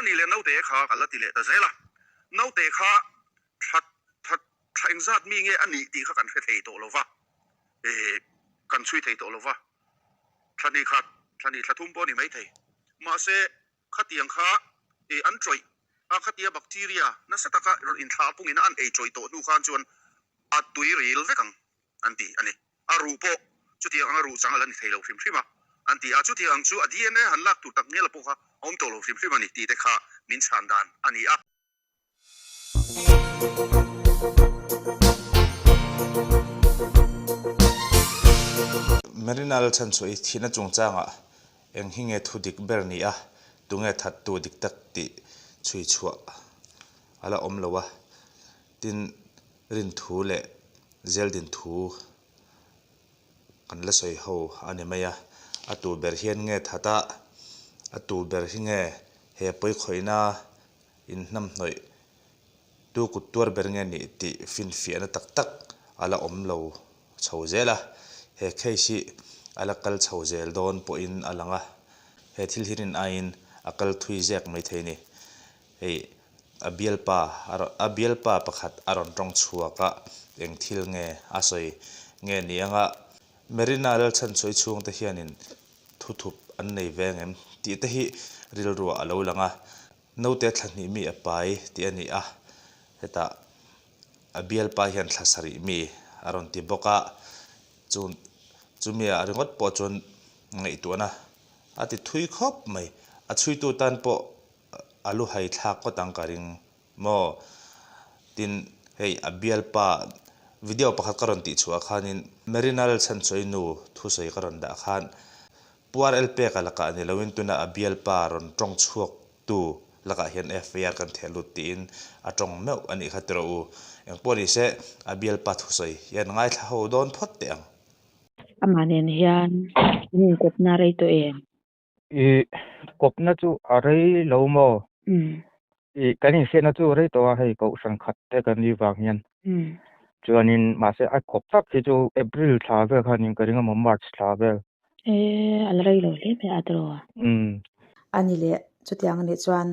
Anih leh naute kha ka la ti leh ta zel a, naute kha thla thla thla engzat mi nge a nih tih kha kan hre thei tawh lo va, eh kan chhui thei tawh lo va, thla hnih khat, thla hnih thla thum pawh a ni maithei. Mahse khatiang kha eh an tawih a, khatia bacteria nasa taka rawn inthlah pungin a an ei tawih tawh hnu khan chuan a tui ril vek ang. an ti a ni. A ruh pawh chutiang anga ruh chang a la ni thei lo hrim hrim a, an ti a. Chutiang ang chu a DNA han lak tur tak ngiala pawh kha a awm tawh lo hrim hrim a ni tih te kha min chhan dan a ni a. Marinal chhanchhuah i thihna chungchangah eng hi nge thu dik ber ni a, tunge thattu dik tak tih chhui chhuah a la awm lo a. Tin, rin thu leh zeldin thu kan la sawi ho a ni mai a, a tu ber hian nge that a, a tu ber hi nge he pawikhawihna inhnamhnawih tu kut tuar ber nge nih tih finfiahna tak tak a la awm lo chho zel a, he case hi a la kal chho zel dawn pawhin a lang a, he thil hi rin aiin a kal thui zek maithei a ni. Hei a bialpa a bialpa pakhat a rawn tawng chhuak a, eng thil nge a sawi nge ni anga Marina Lalchhanchhuai chhungte hianin thuthup an nei ve ang em tih te hi rilruah a lo lang a, naute thla hnih mi a pai tih a ni a, hetah a bialpa hian thla sarih mi a rawn ti bawk a, chu chumi ah ringawt pawh chuan ngaihtuahna a ti thui khawp mai, a chhuitu tan pawh a lu hai thlak ngawt ang ka ring maw? Tin, hei a bialpa video pakhat ka rawn tih chhuah khanin Marinal Chhanchhuai nu thusawi ka rawn dah khan Puar el peka lakah ni loin tuna a bialpa rawn tawng chhuak tu lakah hian FIR kan theh lut tiin a tawng meuh a nih kha ti rawh u. Engpawh ni se a bialpa thusawi hian ngaithla ho dawn phawt teh ang. Amah nen hian in inkawpna rei tawh em? I kawpna chu a rei lo maw? I kan inhriatna chu a rei tawh a, hei kohhran khat te kan nih vang hian. Chuanin mahse a kawp tak hi chu April thla vel khan in ka ring a maw March thla vel. E, a la rei lo hle mai a tiraw? A ni leh, chutiang anih chuan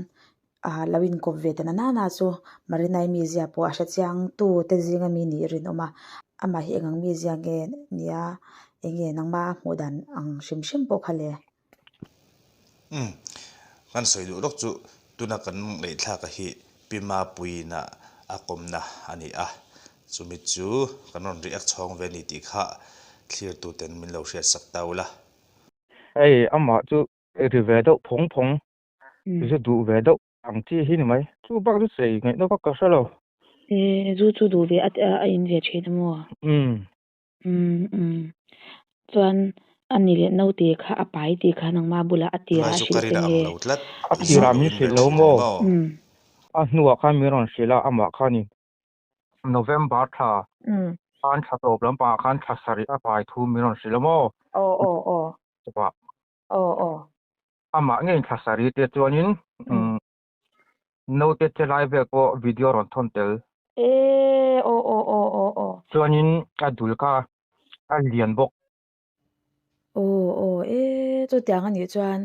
lo inkawp ve ta na na chu Marinai mizia pawh a hre chiang tu te zinga mi nih rinawm a, amah hi engang mizia nge nia enge nangma hmuh dan ang hrim hrim pawh kha le. Umm, kan sawi duh lawk chu tuna kan ngaihthlak a hi Pi Mapuiina a kawmna a ni a, chumi chu kan rawn react chhawng ve a ni tih kha thlirtuten min lo hriatsak ta ula. Hei amah chu ri ve deuh phawng phawng Zu duh ve deuh ang chi hi ni mai. Chu bak chu sei ngaihna vak ka hre lo. E, zu chu duh ve a a in ve thin a maw? Umm. Umm umm. Chuan a ni leh naute kha a pai tih kha nangmah bulah a tirah Tunlai a chu ka hrilh rin che a ang nge? lo tlat. A Zu tirah lo min in ve hrilh lo thin a ni maw? maw? Umm. A hnuah khan min rawn hrilh a, amah khanin November thla khan thla tawp lampangah khan thla sarih a pai thu min rawn hrilh a maw? Aw aw aw. Chupah. Aw aw. Amah ngeiin thla sarih te chuanin naute che lai vel pawh video rawn thawn tel. E aw aw aw aw aw. Chuanin a dul kha a lian bawk. Aw aw e chutiang anih chuan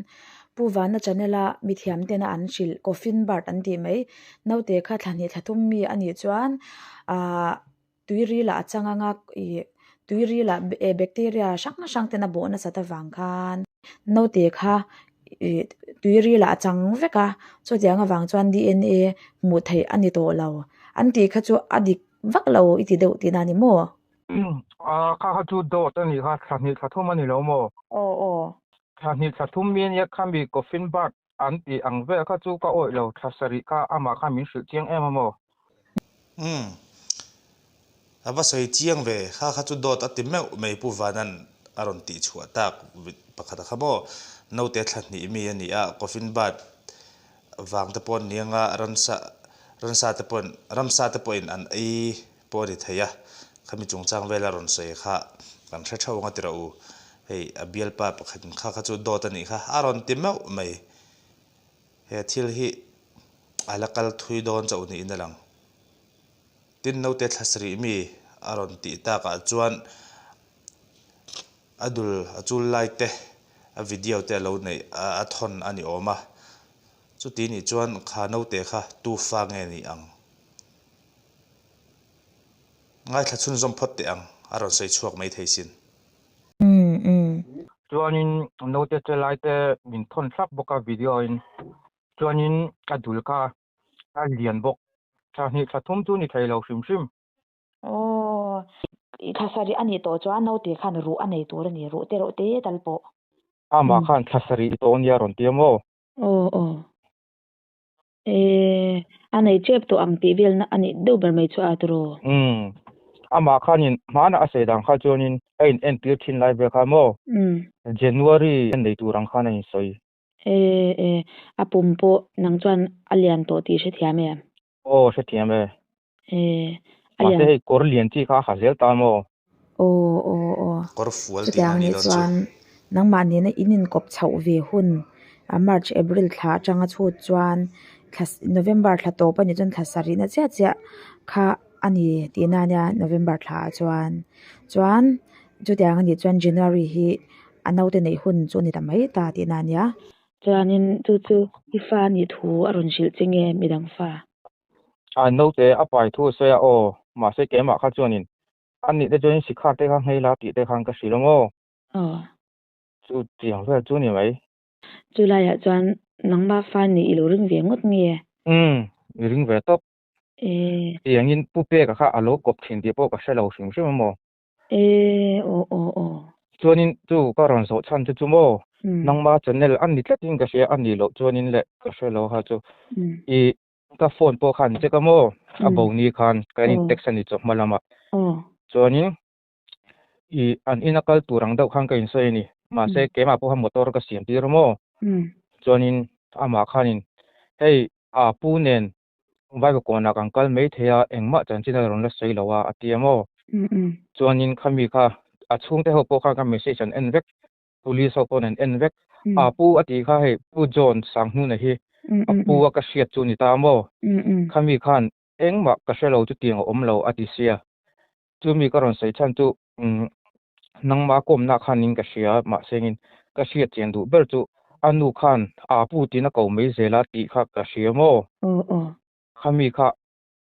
Pu Vana channel a mithiam tena an hrilh coffin bird an tih mai naute kha thla hnih thla thum mi anih chuan ahh tuiril ah a chang anga ih tuiril ah bacteria hrang hrang ten a bawh nasat avang khan naute kha ih tuiril ah a chang vek a chutiang avang chuan D_N_A hmuh theih a ni tawh lo an tih kha chu a dik vak lo i ti deuh tihna a ni maw? A kha kha chu dawt a nih kha thla hnih thla thum a ni lo maw? Aw aw. Thla hnih thla thum mi ania khami coffin bird an tih ang vel kha chu ka awih lo thla sarih kha amah kha min hrilh chiang em a maw? Umm. A va sawi chiang ve, kha kha chu dawt a ti meuh mai Pu Vanan a rawn tih chhuah tak pakhat a kha maw? Naute thla hnih mi a ni a, coffin bird vang te pawh an ni anga ransa ransa te pawhin ramsa te pawhin an ei pawh a ni thei a, khami chungchang vela rawn sawi kha kan hre theuh ang a ti rawh u, hei a bialpa pakhat in kha kha chu dawt a nih kha a rawn ti meuh mai, he thil hi a la kal thui dawn chauh niin a lang. Tin naute thla sarih mi a rawn tih takah chuan a dul a chul lai te a video te a lo neih a thawn a ni awm a. Chuti nih chuan kha naute kha tu fa nge ni ang? Ngaithla chhunzawm phawt teh ang, a rawn sawi chhuak mai thei sin. Chuanin naute che lai te min thawn thlap bawk a video in chuanin a dul kha a lian bawk. Thla hnih thla thum chu ni thei lo hrim hrim. Aw, thla sarih a nih tawh chuan naute khan ruh a nei tur a ni, ruh te reuh te tal pawh. Amah khan thla sarih tawh ania rawn ti a maw? Aw aw. E, a nei tep tawh ang tih velna a nih deuh ber mai chu a tiraw? Umm. Amah khanin hmana a sawi dan kha chuanin a in entir thin lai vel kha maw? Umm. January a nei tur ang khan a insawi. E, e, a pum pawh nang chuan a lian tawh tih i hrethiam em? Aw, hrethiam e. E, a lian. Mahse hei kawr lian chi kha a ha zel ta maw? Aw, aw, aw. Kawr fual tihna Chutiang a nih nih dawn chu. chuan nangmah nena in inkawp chhoh ve hun March, April thla atanga chhut chuan thla November thla tawp a nih chuan thla sarihna chiah chiah kha a ni tihna ania November thla ah chuan. Chuan chutiang a nih chuan January hi a naute neih hun chu a ni ta mai ta tihna ania. Chuanin chu chu i fa nih thu a rawn hrilh che nge midang fa? A naute a pai thu a sawi a aw, mahse keimah kha chuanin a nih te chuanin sikhar te kha nghei la tih te khan ka hrilh a maw? Aw. Chu tiang vel chu ni mai. Chu laiah chuan nangmah fa nih i lo ring ve ngawt nge? Umm, i ring ve tawp. E. Tiangin Pu Peka kha a lo kawp thin tih pawh ka hre lo hrim hrim a maw? E, aw aw aw. Chuanin chu ka rawn zawh chhan chu chu maw? Nangma channel a ni tlatin ka hria a nih loh chuanin leh ka hre lo kha chu i ka phone pawh khan check a maw? A bo ni khan ka in text a ni chawhma lamah. Chuanin i an ina kal tur ang deuh khan ka insawi a ni. Mahse keimah pawh khan motor ka siam tir a maw? Chuanin amah khanin hei a pu nen Bible kawnah kan kal mai thei a, engmah chanchin a rawn la sawi lo a, a ti a maw? Chuanin khami kha a chhungte ho pawh khan ka message an en vek, police ho pawh an en vek. A pu a tih kha hei Pu John Sanghnuna hi a pu a ka hriat chu ni ta a maw? Khami khan engmah ka hre lo chutiang a awm lo a ti sia. Chumi ka rawn sawi chhan chu nangmah kawmna khanin ka hria mahsengin ka hriat chian duh ber chu a nu khan aa pu tiin a ko mai zel a tih kha ka hria maw? Khami kha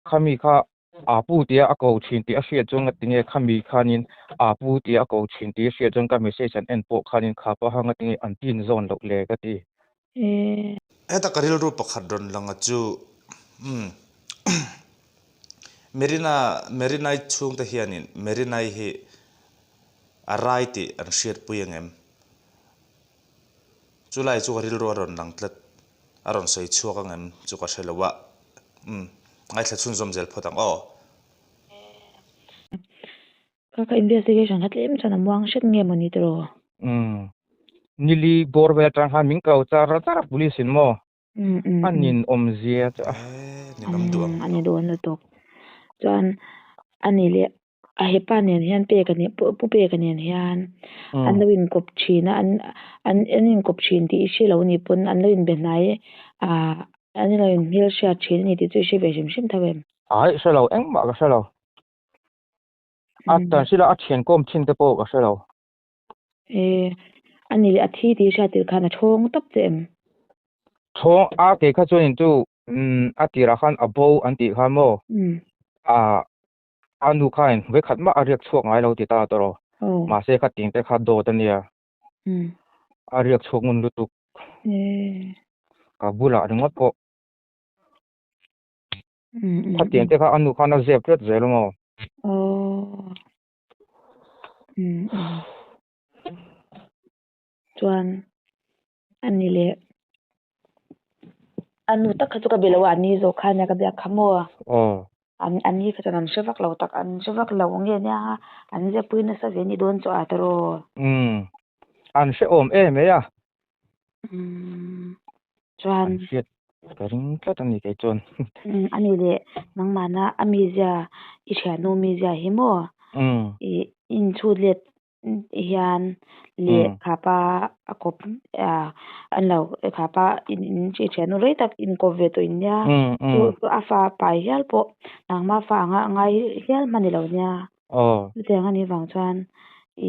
khami kha aa pu tia a ko thin tih a hriat chuan ngatinge khami khanin aa pu tia a ko thin tih a hriat chuan ka message an en pawh khanin kha paha ngatinge an tin zawn loh le ka ti. Heta ka rilru pakhat rawn lang a chu umm Marina Marinai chhungte hianin Marinai hi a rai tih an hriatpui angem? Chulai chu ka rilru a rawn lang tlat, a rawn sawi chhuak angem chu ka hre lo a, umm ngaithla chhunzawm zel phawt ang aw. Ka ka investigation kha tlem chuan a muang hret nge maw ni tiraw? Umm. Nili bawr vel atang khan min ko char char a police in maw? A nin awmzia chu a. Ninawm duh ang. A ni dawn lutuk. Chuan a ni leh a hepa nen hian pek a nih pu pek a nen hian an lo inkawp thin a an an inkawp thin tih i hre lo ni pawn an lo inbe hnai a an lo inhmelhriat thin a ni tih chu i hre ve hrim hrim tho em? Aih hre lo engmah ka hre lo. A tan hrila a thian kawm thin te pawh ka hre lo. E, a ni leh a thi tih hriat tir khan a thawng tawp che em? Thawng a kei kha chuanin chu a tirah khan a bo an tih khan maw? A a nu khain vawikhat mah a riak chhuak ngai lo ti ta tawh. Mahse kha ting te kha dawt a nia. A riak chhuak ngun lutuk. Ka bulah ringawt pawh. Khatiang te kha a nu khan a zep tlat zel maw? Aw. Chuan a ni leh a nu tak kha chu ka be lo a, a ni zawk kha ania ka biak kha maw? Aw. An an ni kha chuan an hre vak lo tak, an hre vak lo nge nia an zep pui nasa ve ni dawn chu a tiraw? Umm. An hrehawm em mai a. Umm. Chuan. An hriat ka ring tlat a ni kei chuan. Umm a ni leh nangmahna a mizia i thiannu mizia hi maw? Umm. I inchhut let hian leh khapa a kawp an lo khapa in i thiannu rei tak inkawp ve tawh in nia. Chu a fa pai hial pawh nangmah fa anga ngai hial hman ni lo nia. Chutiang a nih vang chuan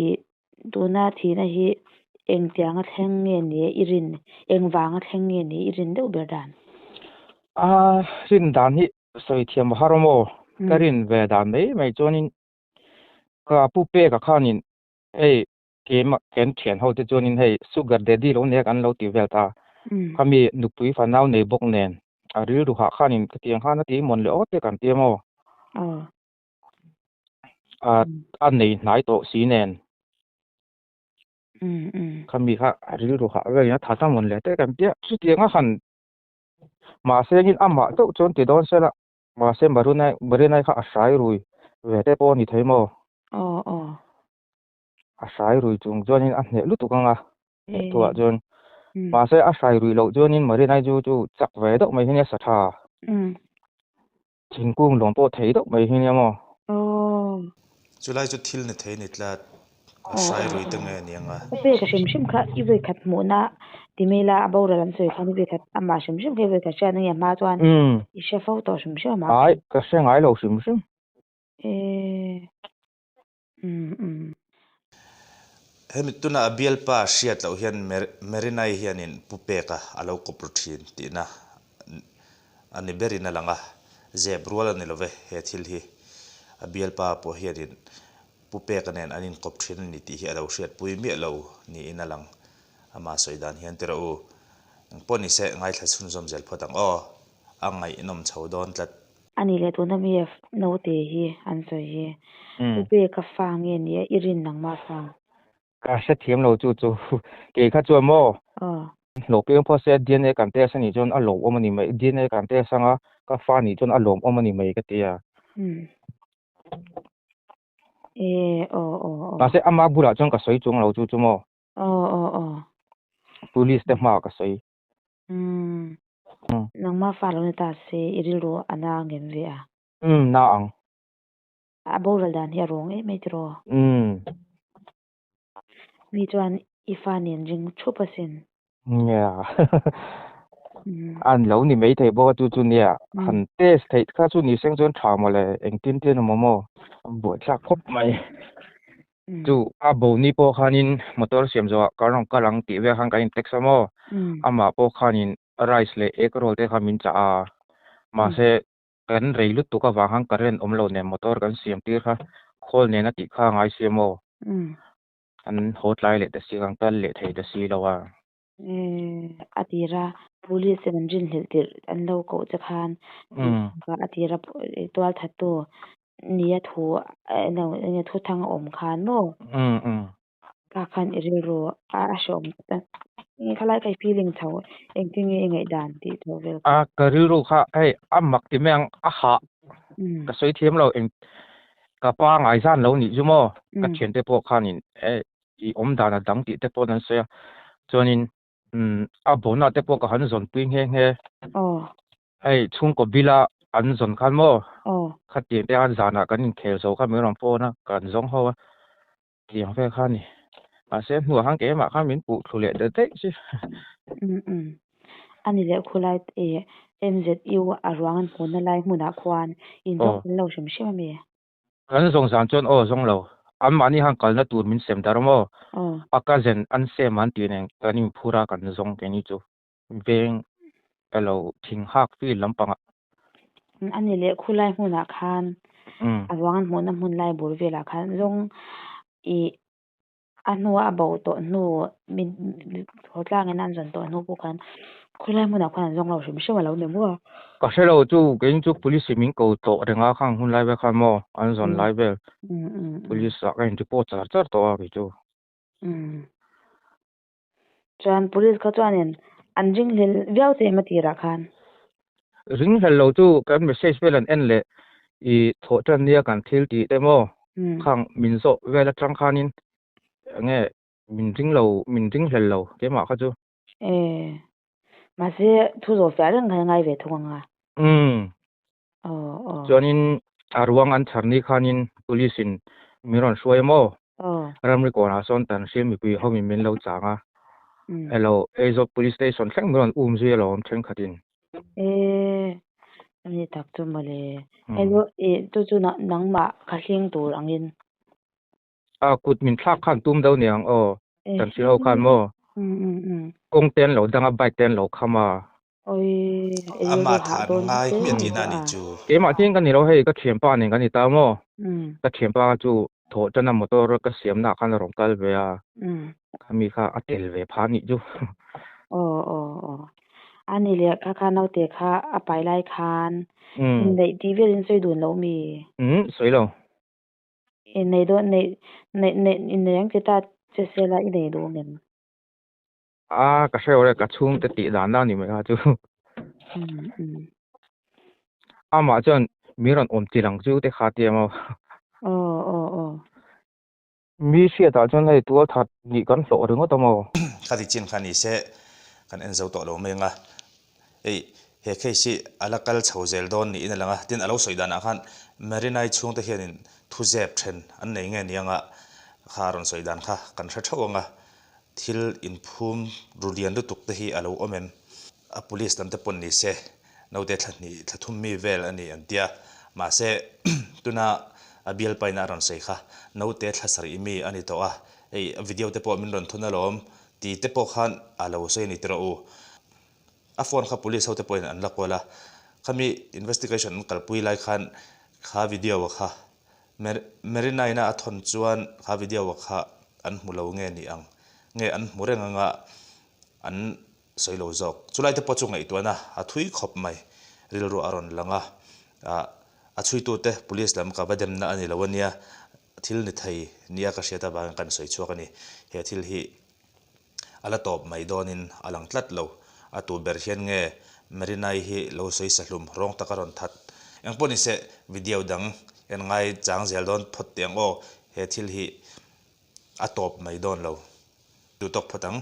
i Tuna thihna hi engtianga thleng nge ni i rin, engvanga thleng nge ni i rin deuh ber dan? A rin dan hi sawi thiam a har awm aw. Ka rin ve dan mai mai chuanin ka pu peka khanin hei keimah kan thian ho te chuanin hei sugar daddy lo nia kan lo ti vel ta. Khami nupui fanau nei bawk nen a rilru hah khanin khatiang khan a ti mawn leh awt te kan ti amaw. A nei hnai tawh si nen. Khami kha a rilru hah velin a tha ta mawn leh te kan tia. Chutianga han mahse engin amah deuh chuan ti dawn sela mahse Marunai Marinai kha a hrai rui ve te pawh a ni thei maw? A hrai rui chung chuanin a hneh lutuk ang a thuah chuan mahse a hrai rui loh chuanin Marinai chu chu chak ve deuh mai hi nia sa tha. Thingkung lawm pawh thei deuh mai hi nia maw? Chulai chu thil ni thei ni tlat, a hrai rui te nge ni anga? Ka pek a hrim hrim kha i vawi khat hmuhna ti mai la, a boral an sawi khan i vawi khat amah hrim hrim kha i vawi khat hriat ange hma chuan i hre fo tawh hrim hrim amah. Ai, ka hre ngai lo hrim hrim. Ee. Umm umm. Hemi tuna a bialpa hriat loh hian Merinai hianin Pu Peka a lo kawp ru thin tihna a ni berin a lang a, zep rual a ni lo ve he thil hi. A bialpa pawh hianin Pu Peka nen an inkawp thin a ni tih hi a lo hriatpui miah lo niin a lang. Ama sawi dan hian tiraw u, engpawh ni se ngaithla chhunzawm zel phawt ang aw, a ngaihnawm chho dawn tlat. A nih leh tuna mi naute hi an sawi hi U Peka fa nge nia i rin nangmah fa? Ka hrethiam lo chu chu kei kha chuan maw hlawh piang phawt se DNA kan test a nih chuan a lawmawm a ni mai DNA kan test anga ka fa nih chuan a lawmawm a ni mai ka ti a. Mahse ama bulah chuan ka sawi chuang lo chu chu maw. Police te hmaah ka sawi. Umm. Nangmah fa lo ni ta se i rilru a na ngem ve a? Umm, na ang. A boral dan hi a rawng em mai tiraw? Umm. Mi chuan i fa nen ring thup asin. Nia. An lo ni mai thei bawk a chu chu nia. Han test theih kha chu ni seng chuan tha mawle engtin tin awm maw? Buaithlak khawp mai. Chu a boni pawh khanin motor siam zawhah kan rawn kal ang tih vel khan kan in text a maw? Amah pawh khanin rice leh egg roll te kha min chah a, mahse kan rei lutuk avang khan current awm lo nen motor kan siam tir kha khawl nen a tih kha a ngai si a maw? Kan haw tlai leh ta si kan kal leh thei ta si lo a. A tira police in an rinhlelh tirh an lo koh che khan a tira tual thattu nia thu enge thu thang a awm khan maw? Ka khan i rilru a hreawm khalai ka i feeling chho engtin nge i ngaihdan tih tho vel kha. A ka rilru kha hei a mak ti mai ang a hah ka sawi thiam lo eng ka pa ngaizan lo nih chu maw ka thiante pawh khanin i awm dan a dang tih te pawh an sawi a chuanin a bona te pawh ka han zawn pui nghe nghe hei chhungkaw bila an zawn khan maw khatiang te khan zanah kan inkhel zo kha min rawn phone a kan zawng ho a tiang vel kha a ni mahse hnuah khan keimah khan min puh thlu leh ta daih chi. A ni leh khulai MZU a ruang an hmuhna lai hmunah khuan inzawng an lo hrim hrim a mi? Kan zawng zan chuan aw zawng lo. Anmahni han kalna tur min sem dar maw? A cousin an sem an tih nen kan inphur a kan zawng keini chu veng elo thing hak field lampangah. A ni leh khulai hmunah khan a ruang an hmuhna hmun lai bur velah khan zawng ih A hnua a bo tawh hnu hawtlangin an zawn tawh hnu pawh khan khawilai hmunah khuan an zawng lo hrim hrim a lo ni maw? Ka hre lo chu keiin chu police in min ko tawh reng a khang hun lai vel khan maw an zawn lai vel police ah ka in report char char tawh a kei chu. Chuan police kha chuanin an ringhlel viau che em a tirah khan? Ringhlel lo chu kan message vel an en leh i thawh tan nia kan thil tih te maw khang min zawh vel atang khanin enge min ring lo min ringhlel lo keimah kha chu. E mahse thu zawh fiah reng khan ngai ve thung anga. Chuanin a ruang an chhar ni khanin police in min rawn hruai a maw? Ramri kawnah sawn tan hrial mipui ho in min lo chang a. Hello, Aizawl Police Station thleng min rawn um zui alawm thenkhatin. E, ani tak chu mawle. Hello, e chu chu nangmah kha hling tur angin. A kut min thlak khan tum deuh niang aw, tan hrial ho khan maw? Kawng te an lo dang a, bike te an lo kham a. Oi, i Ama rilru hah thah an dawn ngai hle hmiah mai tihna chu a nih a. chu. Keimah chiang ka ni lo hei ka thianpa nen kan ni ta maw? Umm. Ka thianpa chu thawh tana motor ka siamna ah khan a rawn kal ve a, khami kha a tel ve phah a nih chu. Aw aw aw. A ni leh kha kha naute kha a pai lai khan inneih tih velin sawi dun lo mi? Umm sawi lo. Innei dawn neih neih neih innei ang ti ta che sela i nei duh ngem? A ka hreu re ka chhungte tih dan a ni mai kha chu. Umm umm. Amah chuan mi rawn awm chi lang chu te kha tia maw. Aw aw aw. Mi hriatah chuan hei tual that nih kan hlawh ringawt a maw? Ka ti chin kha ni se kan en zo tawh lo mai ang a. Hei he case hi a la kal chho zel dawn niin a lang a, tin a lo sawi danah khan Marinai chhungte hianin thu zep then an nei nge ni anga kha a rawn sawi dan kha kan hre theuh ang a, thil inphum ru lian lutuk te hi a lo awm em? A police lam te pawn ni se naute thla hnih thla thum mi vel a ni an tia, mahse tuna a bialpaina a rawn sawi kha naute thla sarih mi a ni tawh a, hei a video te pawh min rawn thun alawm ti te pawh khan a lo sawi a ni tiraw u. A phone kha police ho te pawhin an la kual a, khami investigation an kalpui lai khan kha video a kha Marina-ina a thawn chuan kha video a kha an hmu lo nge ni ang nge an hmu reng anga an sawi lo zawk. Chulai te pawh chu ngaihtuahna a thui khawp mai rilru a rawn lang a, a chhuitute police lam ka va demna a ni lo ania, thil ni thei nia ka hriat avangin kan sawi chhuak a ni. He thil hi A la tawp mai dawnin a lang tlat lo. A tu ber hian nge Marinai hi lo sawi sahlum rawng tak a rawn that. Engpawh ni se video dang en ngai chang zel dawn phawt teh ang aw, he thil hi a tawp mai dawn lo. Duh tawk phawt ang.